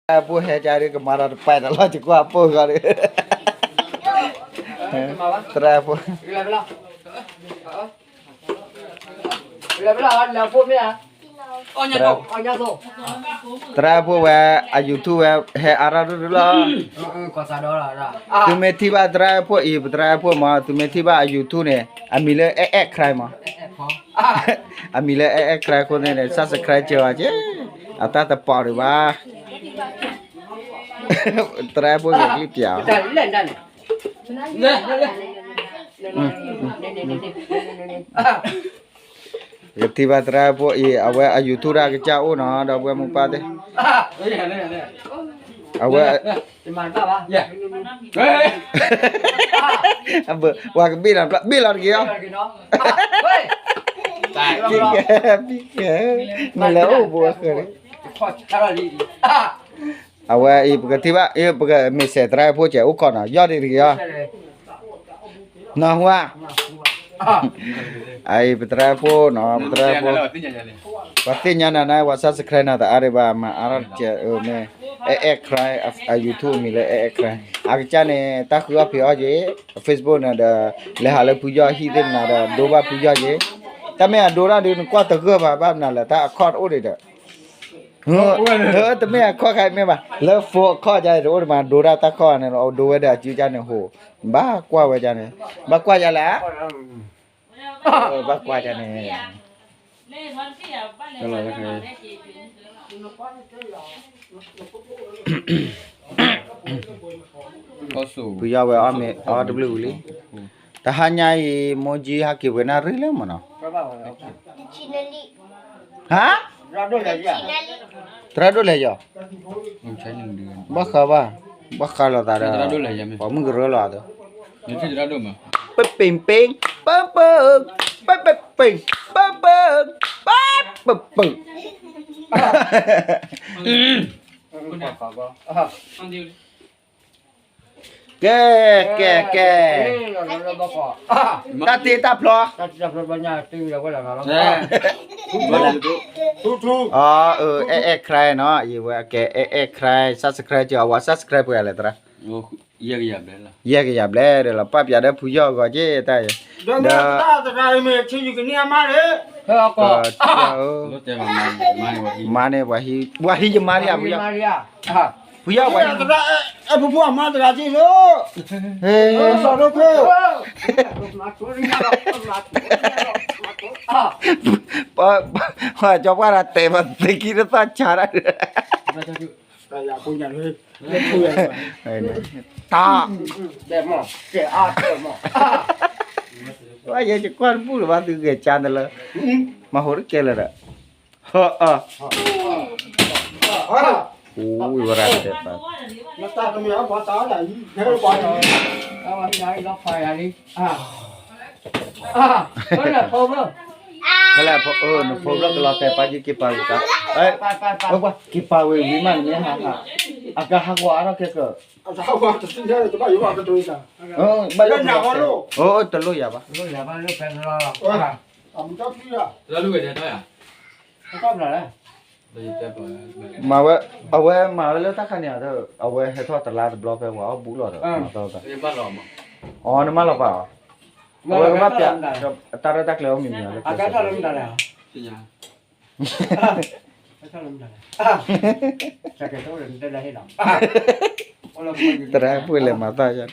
သရၣ်ဖိဟဲကဒီး ကမၤဒီးတပာ်တၢ်လီၤ ယကွၢ်ပိၢ်ဃီဒီး သရၣ်ဖိ သရၣ်ဖိဝဲ အ YouTube ဝဲ ဟဲအါထီၣ်ဒိၣ်ဒိၣ်လီၤ. သုမ့ၢ်ထံၣ်ဘၣ်သရၣ်ဖိအံၤ ပသရၣ်ဖိမး သုမ့ၢ်ထံၣ်ဘၣ်အ YouTube န့ၣ် အမံၤလၢ အဲၣ်အဲၣ်ခရၢမး အမံၤလၢ အဲၣ်အဲၣ်ခရၢ အဃိန့ၣ် subscribe စၢၤအီၤက့ၤ အတၢ်တပိာ်ဒံးဘၣ် သရၣ်ဖိဂ့ၤကလံၣ်ပျးအီၤ ကထံၣ်ဘၣ်သရၣ်ဖိအံၤ အဝဲအ YouTube တၢ်ကစၢ်အိၣ်နီၤ ဒီပုၢ်ဝဲၢ်မိၢ်ပၢ်သ့ၣ် အဝဲ ပှၤကဘ့ၣ်လီၤ ဘ့ၣ်လီၤတဂ့ၤအီၤ ဘံကဲ ဘံကဲ နလဲၤအိၣ်ဘိအဃၢၤန့ၣ် အဝဲအံၤ ပကထံၣ်ဘၣ် ပကမ့ၢ်စဲးသရၣ်ဖိစဲးအိၣ်ခိးနီၤ ယီၢ်ဒံးတဂ့ၤအီၤ နီၢ်ဟူဧါ အံၤ ပသရၣ်ဖိနီၤ ပသရၣ်ဖိ ပှၤသ့ၣ်ညါနၤန့ၣ် ပှၤ subscribe နၤတအါဒံးဘၣ် မၤအါထီၣ်တကဲး မ့ၢ် အဲၣ်အဲၣ်ခရၢ အ YouTube အမံၤလၢ အဲၣ်အဲၣ်ခရၢ အကစၢ်န့ၣ် တၢ်ဃုအီၣ်ဖံးအီၣ်က့ၤ Facebook န့ၣ်ဒီး လဲၤဟးလၢဖုယီၢ်ဟံၣ်သ့ၣ်မနၤဒီး ဒိဘၣ်ဖုယီၢ်က့ၤ တၢ်မ့ၢ်အဒိတၢ်ဒုး နကွၢ်တဂၢၢ်ဘၣ် ဘၣ်မနုၤလဲၣ် တၢ်အခီၣ်တအိၣ်ဒံးဒီး တမ့ၢ်အခီၣ်ခါမ့ၢ်ဘၣ် လၢ phone အခီၣ်ကန့ၣ် တအိၣ်ဒံးမး ဒိတၢ်တၢ်ခီၣ်န့ၣ် ဒိဝဲဒီးအစုကန့ၣ်ဟိ ဘၣ်ကွၢ်ဝဲကန့ၣ် ဘၣ်ကွၢ်ယၤလဲၣ် ဘၣ်ကွၢ်ကန့ၣ် ဖုယီၢ်ဝဲအီၣ်မ့ၤ အီၣ်တဘျုးဝံၤလံ တဟါညါအံၤ မိၢ်ကၠံဟဲက့ၤပှဲၤနၣ်ရံၣ်လၢမ့ၢ်နီၤ ဟါ သရၣ်ဒိၣ်လဲၤယီၤ ဘၣ်ဃးဘၣ် ဘၣ်ဃးလိာ်သးဒီး ပှၤမုၣ်ကရၢလီၤသး ပပ့ၢ်ပ့ၢ် ပပၢၢ် ပပ့ၢ်ပ့ၢ် ပပၢၢ် ပပၢၢ် ကဲ ကဲ ကဲ တၢ်တ့တၢ်ဖျီ အဲ အဲၣ်အဲၣ်ခရၢနီၤ ယဝဲကဲ အဲၣ်အဲၣ်ခရၢနီၤ ယဝဲကဲ အဲၣ်အဲၣ်ခရၢ subscribe စၢၤ အဝဲ subscribe ပှဲၤလဲၣ်သရၣ် ယဲၢ်ကယၤဘျဲၣ်ဒီး လီၤပာ်ပျးဒီးဖုယီၢ်အဂီၢ်က့ၤတၢ်အံၤ ဒီး မါန့ၣ် ပှၤဟံးယမါလံဧါ ဖုယီၢ် ဖုယီၢ်ပှၤဟံး အဲ ဖုဖုအမါတဂၤက့ၤလၢ စီၤဒိၣ်ခိၣ် ကၠီပှၢ်တၢ်တဲဘၣ်သ့ခံတသီၣ်ဆါတၢ် တၢ် ဝဲယဲယကွၢ်တဘူၣ်လၢၤဘၣ်သုဂဲၤကၢ်တလၢ မၤဟိးတကဲလၢာ်ဒီး ဟၢအၢ အိၣ်ဝဲရၣ်တဲပၢ် ဖဲလဲၣ် နဖိဘျီကလီၤတဲာ်ပာ်ယုၢ်က့ၤပာ်ဝံၤတၢ် က့ၤပာ်ဝံၤဝံၤမးန့ၣ် အကဟးဂီၤအါထီၣ်ခဲကၢၢ် ဘၣ်ယိၣ် တလိၣ်ယၤဘၣ် မၤဝဲ အဝဲမၤဝဲလၢတၢ်ခါန့ၣ် အဝဲဟဲထီၣ်တလါတဘျီဖဲပှၤအီၣ်ဘူးလီၤဒီး အီ နမၢလီၤပာ်အီၤ အဝဲကဘၣ်ပျး တၢ်ရဲၣ်တၢ်ကျဲၤအိၣ်မံၤမံၤလၢ သရၣ်ဖိလဲၤမၤသးယါ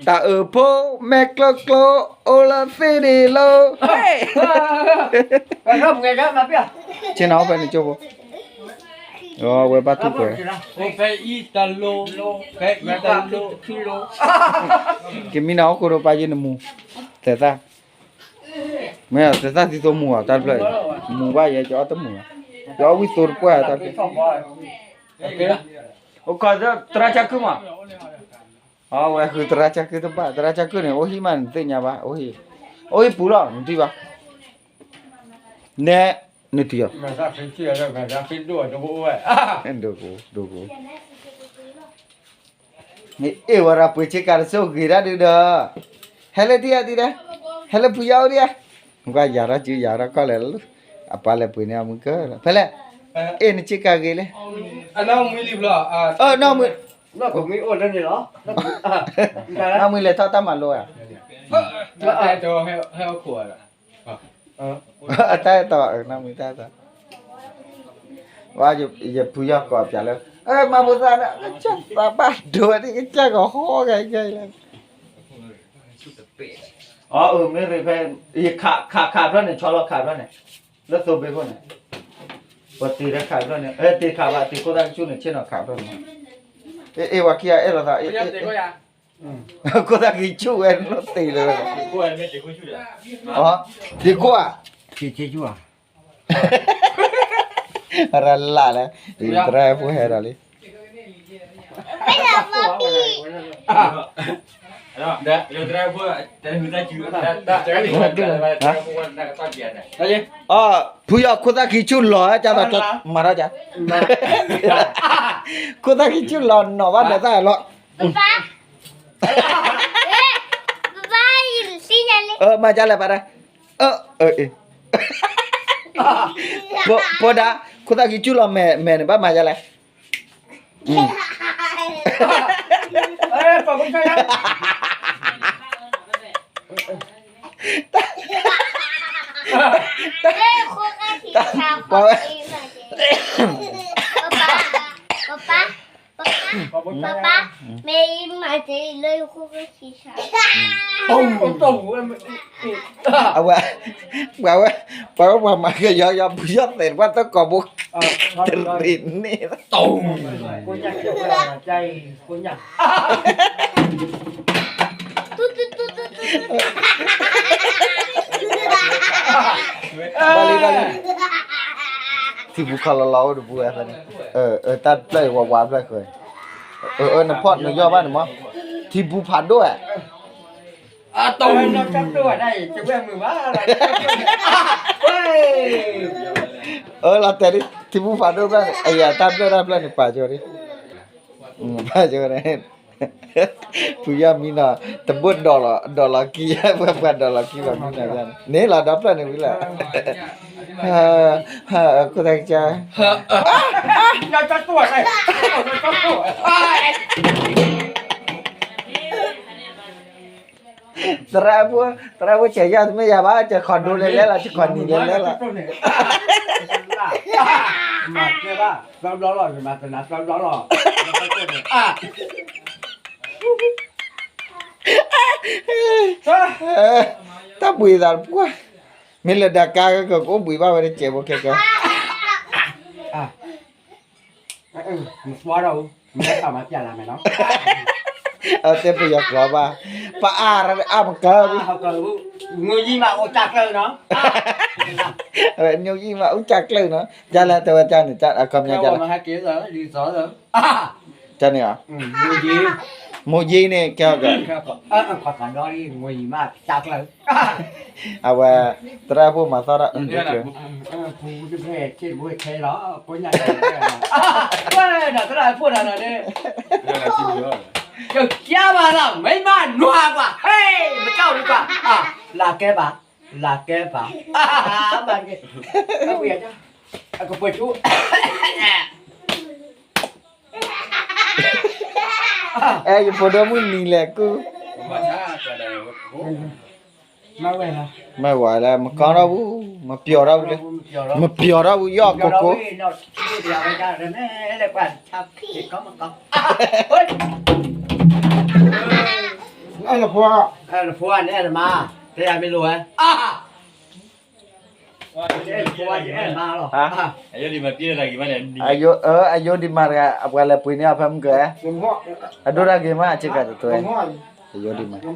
တၢ်အၢဖိမဲာ်ကျိကျိ အိၣ်လၢသ့ၣ်န့ၣ်လီၤ ဆ့ၣ်နီၤအိၣ်ဖဲန့ၣ်ကၠိဖိ ဝဲဘၣ်ထူၣ်ပှဲၤ ကမံနီၤအိၣ်ခိၣ်ဒီးပာ်ယဲၢ်နမူ သဲးသၣ် မ့ၢ်သဲးသၣ်သံသိမူၤအီၤတၢ်တဖျၢၣ်အံၤ မူၤဘၣ်ယဲ ယအီၣ်တမူၤဘၣ် ယအီၣ်ဝံၣ်သိတပှၢ်တၢ်တဖျၢၣ် အိၣ်ခိးသရၣ်ဆါခုမး အဝဲဃုသရၣ်ဆါခုတဘၣ် သရၣ်ဆါခုန့ၣ် အိၣ်ဟံၣ်မးနသ့ၣ်ညါဘၣ် အိၣ်ဟံၣ် အိၣ်ဟံၣ်ပူၤလီၤ နထံၣ်ဘၣ် နဲ နထံၣ်အီၤ ဒိၣ်ကိ ဒိၣ်ကိ မ့ၢ်အ့ၣ်ဝဲဒၣ်ပှ့ၤဆ့ကၤတစိၢ်ဂ့ၤဒၣ်ဒုဒီး ဟဲလၢထံၣ်ဧါဒုဒီး ဟဲလၢဖုယီၢ်အိၣ်ဒံးဧါ ကွၢ်ယၤထီၣ်စုယၤထီၣ်ခီၣ်လဲၣ် အပၢ်လဲၤပှ့ၤန့ၢ်အမုၢ်ကၢၢ်လီၤ ဖဲလဲၣ် အ့ၣ် နစ့ကၤဂ့ၤလံ, အနီၢ်မံလံဘျီ, အနီၢ်မံ, နီၢ်မံအိၣ်လၢန့ၣ်လီၤ, နီၢ်မံလဲၤထီၣ်တၢ်မၤလိဧါ, အတၢ်အဲၣ်တီ, နီၢ်မံတၢ်အဲၣ်တီ, ယဖုယီၢ်ကိးပၠးလၢ, မၤဖိသၣ်န့ၣ် ကစၢ်သးဘၣ်ဒိဒ်ကစၢ်ကဟီဂၤဂၤလီၤ, အမ့ၢ်ရ့ဖဲ, ခးခးဖျၢၣ်န့ၣ် ဆီလီၤခးဖျၢၣ်န့ၣ်, လၢသိဘ့ၣ်ခိၣ်န့ၣ်, ပတ့ၤလၢခးဖျၢၣ်န့ၣ်, တ့ၤခးဘၣ် တ့ၤခိၣ်သၣ်ကဆူၣ်န့ၣ် ဆ့ၣ်နီၤခးဖျၢၣ်န့ၣ်, အ့ၣ် ပှၤခံဂၤအဲၣ်လိာ်သး, ခိၣ်သၣ်ကဆူၣ်ဝဲလိၣ်တ့ၤလၢ, တ့ၤခိၣ်ဧါ, တ့ၤခိၣ်ဧါ, ရၤလၢ်လၢ, သရၣ်ဖိဟဲဒီးလံ, ဖုယီၢ်ခိၣ်သၣ်ခံဆူၣ်လီၤ, ကၢ်သိးမၤထီၣ်ကၢ်, ခိၣ်သၣ်ခံဆူၣ်လီၤနီၤဘၣ်ဒီးသၣ်လီၤ, မၤဒ်လဲၣ်ပၢ်ဒၣ်, ဖိဒၣ်, ခိၣ်သၣ်ခံဆူၣ်လီၤမဲာ်န့ၣ် ဘၣ်မၤဒ်လဲၣ်, ပှၤဝဲ, ပပၢ်, ပပၢ်, မ့ၢ်မၤတ့ၢ်လၢယခိၣ်ကဆံးဆါ, အဝဲ, ပှၤဝဲ, ပှၤဝဲပှၤမၤကယီယီဖုယီၢ်သဲး ပှၤသကိးဘိ, တရံးန့ၣ်, ဘၣ်လံဘၣ်လံ, ထံပူၤခီလီၤလီၤအိၣ်တပူၤဝဲဖဲန့ၣ်, တၢ်တဖျၢၣ်အံၤဝးဝးဖျၢၣ်ဃီ, နဖီၣ်နယီၢ်ဘၣ်န့ၣ်မး, ထံပူၤဖးဒိၣ်ဧါ, အတၢ်, အၢ လီၤတဲာ်ဒ် ထံပူၤဖးဒိၣ်ဖျၢၣ်န့ၣ် အယၤတၢ်ဖျၢၣ်တၢ်ဖျၢၣ်န့ၣ် ပာ်ကၠီဒ်, ပာ်ကၠီန့ၣ်, ဖုယီၢ်မံနီၤ တဘိၣ်ဒီးလီၤ, ဒီးလီၤကံ, ပှၤပှၤဒီးလီၤကံလီၤမံနီၤ, န့ၣ်လီၤဒီဖျၢၣ်န့ၣ်ဝံၤလီၤ, ခိၣ်သၣ်ကစၢ်, သရၣ်ဖိ, သရၣ်ဖိဆဲးယီၢ်တမ့ၢ်ယၤဘၣ်, ကခီဒိလဲလဲလီၤ, ကခီနံၤလဲလဲလီၤ, မၤကဲဘၣ်, သီဘျီလီၤ, မၤသနာသီဘျီလီၤ, တၢ်ဘှံးသးတပှၢ်, မ့ၢ်လၢဒၣ်ကါကကအိၣ်ဘှံးဘၣ်ဝဲတစဲးဖိခဲကဲ, မသီဒီး, မ့ၢ်တၢ်မၤပျၢ်လၢ်မဲာ်နီၤ, အတဲပယီၤကျိာ်ဘၣ်, ပအါရအါမကၤ, ညိယံမးအိၣ်တၢ်ကျၢၢ်နီၤ, ညိယံမးအိၣ်တၢ်ကျၢၢ်နီၤ, ဒ်လဲၣ်တဲဝဲတၢ်န့ၣ်, အခီပညီဒ်လဲၣ်, တၢ်န့ၣ်, မိၢ်ယံန့ၣ် ကဲ, အဝဲ, သရၣ်ဖိမၤသီတၢ်, သရၣ်ဖိဒီး, ကဘၣ်လၢ, မ့ၢ်မၤနွၤကွၢ်, ဟဲ, မတၢ်ဝံကွၢ်, လၢကဲဘၣ်, လၢကဲဘၣ်, အကပှဲၤဆူ အဲ ယဖိဒိၣ်မုၢ်နံၤလဲၣ်ကူ, မ့ၢ်ဝဲလဲၣ် မကီထီၣ်ဘူး, မပျီၤထီၣ်ဘူးလံ, မပျီၤထီၣ်ဘူး ယီၢ်ကိကိ, အဲလၢဖိ, အဲလၢဖိန့ၣ် အဲလၢမါ, တဲယၤမ့ၢ်လိာ်ဝဲ အယိဒံးမးတဂၤ အပှၤလဲၤပှ့ၤန့ၢ်အီၤဖဲမုၢ်ကၢၤ, အဒိၣ်တၢ်ဂ့ၤမး အဆ့ကၤတတွဲ, အယိဒံးမး, မၤ,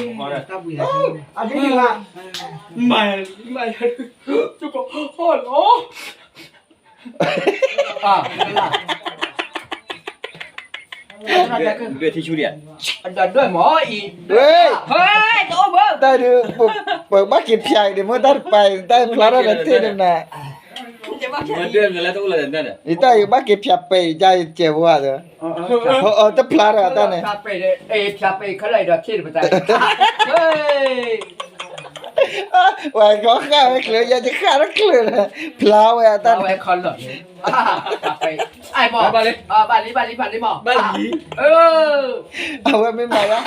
မၤ, ဟီၣ်လီၤ, ဒွဲၣ်ထံဆူဒံး, ဒွဲၣ်မ့ၢ်အံၤ, တၢ်ဒုး, ပဘၣ်က့ၤဖျါအံၤဒံး မ့ၢ်တၢ်တပာ်အံၤ တၢ်ဖျါထီၣ်ဒီးသ့ၣ်န့ၣ်နၤ, ယတၢ်ယဘၣ်က့ၤဖျါပဲာ်အံၤ ယကဲးဖိဧါ, တဖျါထီၣ်တၢ်န့ၣ်, ဖျါပဲာ်ခဲလၢာ်ဒီးထံၣ်တပတၢ်, ဝဲကီဃၣ်ဝဲချုး ယဲယဃၣ်တချုးလၢ ဖျါဝဲအတၢ်ဝဲခီလီၤန့ၣ် ဘၣ်လံ ဘၣ်လံ ဘၣ်လံ ဘၣ်လံမး ဘၣ်လံ အဝဲမ့ၢ်မၤယါ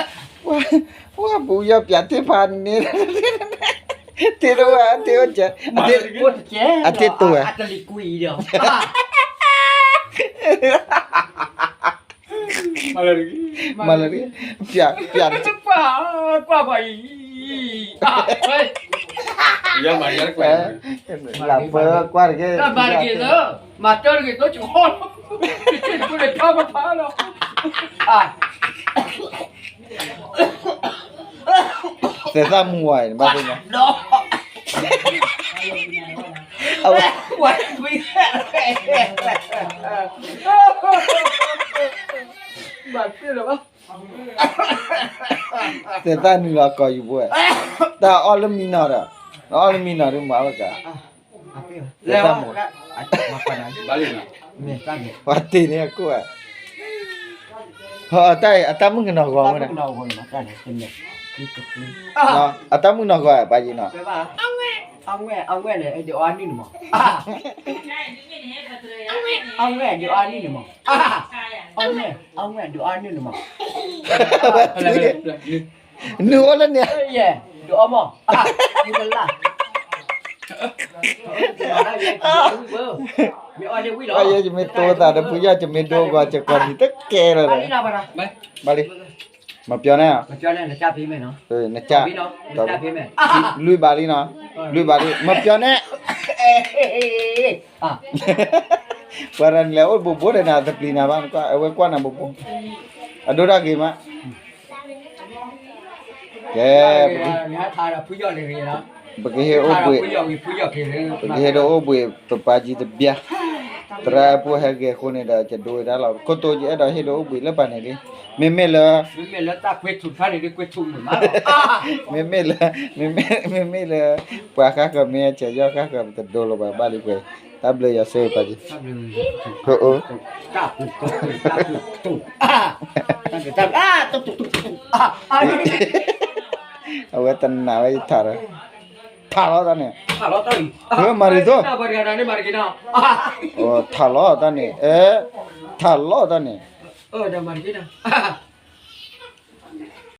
ဝဲပူၤယီၢ်ပၠးတ့ၢ်ဖးန့ၣ် တ့ၢ်တဝဲ တ့ၢ်အိၣ်ကဲ အတ့ၢ်တိဝဲ မၤလၢ ပၠး ပၠး ကွၢ် ကွၢ်ပှၤအံၤ လၢပၢကွၢ်တက့ၢ် မၤတၢ်တဂ့ၤသိး ယဃီလီၤ ယက့ၢ်တပူၤန့ၣ်ထီၣ်ပထါလီၤ သဲးသၣ်မူဝဲ ဘၣ်သ့ၣ်ညါ အဝဲ သဲးသၣ်နုာ်လီၤကီၢ်ယူၤဘိဝဲ တၢ်အီၣ်လၢမံနီၤဒီး အီၣ်လၢမံနီၤဒီးမၤဝဲကါ သဲးသၣ်မူဝဲ ပှၤတ့ၢ်န့ၣ်အကိၣ်ဝဲ အတၢ်အံၤ အတၢ်မုၣ်ကနီၤဂီၤဝဲန့ၣ် အတၢ်မုၣ်နီၤဂီၤ ပှၤယံၤနီၤ အဝဲ အဝဲန့ၣ် ဒ်အီၣ်နုၢ်န့ၣ်မး အဝဲ ဒ်အီၣ်နုၢ်န့ၣ်မး အဝဲ အဝဲ ဒ်အီၣ်နုၢ်န့ၣ်မး နုၢ်အိၣ်လၢန့ၣ် ဒ်အီၣ်မး နုၢ်ကလၢ် မ့ၢ်အီၣ်န့ၣ်ဝံၤလီၤ ယဲယမ့ၢ်တိသးဒီး ဖုယီၢ် ယမ့ၢ်ဒိဂီၤ ယကီၢ်နံၤတကဲလၢာ်လီၤ ဘၣ်လံ မပြောနဲ့ နက နက လွံၢ်ဘးလံနီၤ လွံၢ်ဘးလံ မပြောနဲ့ ပှၤတၢ်နလဲၤအိၣ်ဘိးဘိးဒီးနၤ တပျံၤနၤဘၣ် အဝဲကွၢ်နၤဘိးဘိး အဒိတၢ်ဂ့ၤမး ကဲ ပကဟ့ၣ်အိၣ်ဘှံး ပကဟ့ၣ်ဒိးအိၣ်ဘှံး ပပာ်ကံတဘျါ သရၣ်အပူၤဟဲဂဲၤအဃိန့ၣ်ဒီး ယဒိဝဲဒၣ်လီၤ ခိၣ်တိယအဲၣ်ဒိးဟ့ၣ်ဒိးအိၣ်ဘှံးလၢပှၤန့ၣ်လံ မ့မ့ၢ်လၢ မ့မ့ၢ်လၢ မ့မ့ၢ်လၢ ပှၤဃၣ်ဃၢၤမ့ၢ်ဆဲးယီၢ်ဃၣ်ဃၢၤ ပတဒိလိာ်ဘၣ်ဘၣ်လံပှဲၤ တၢ်ဘျုးယွၤဆိၣ်ဂ့ၤပှၤက့ၤ အဝဲတနာ်ဝဲယထးဒီး ထးလီၤတၢ်န့ၣ် မၤရံသိး ထးလီၤတၢ်န့ၣ် ထးလီၤတၢ်န့ၣ်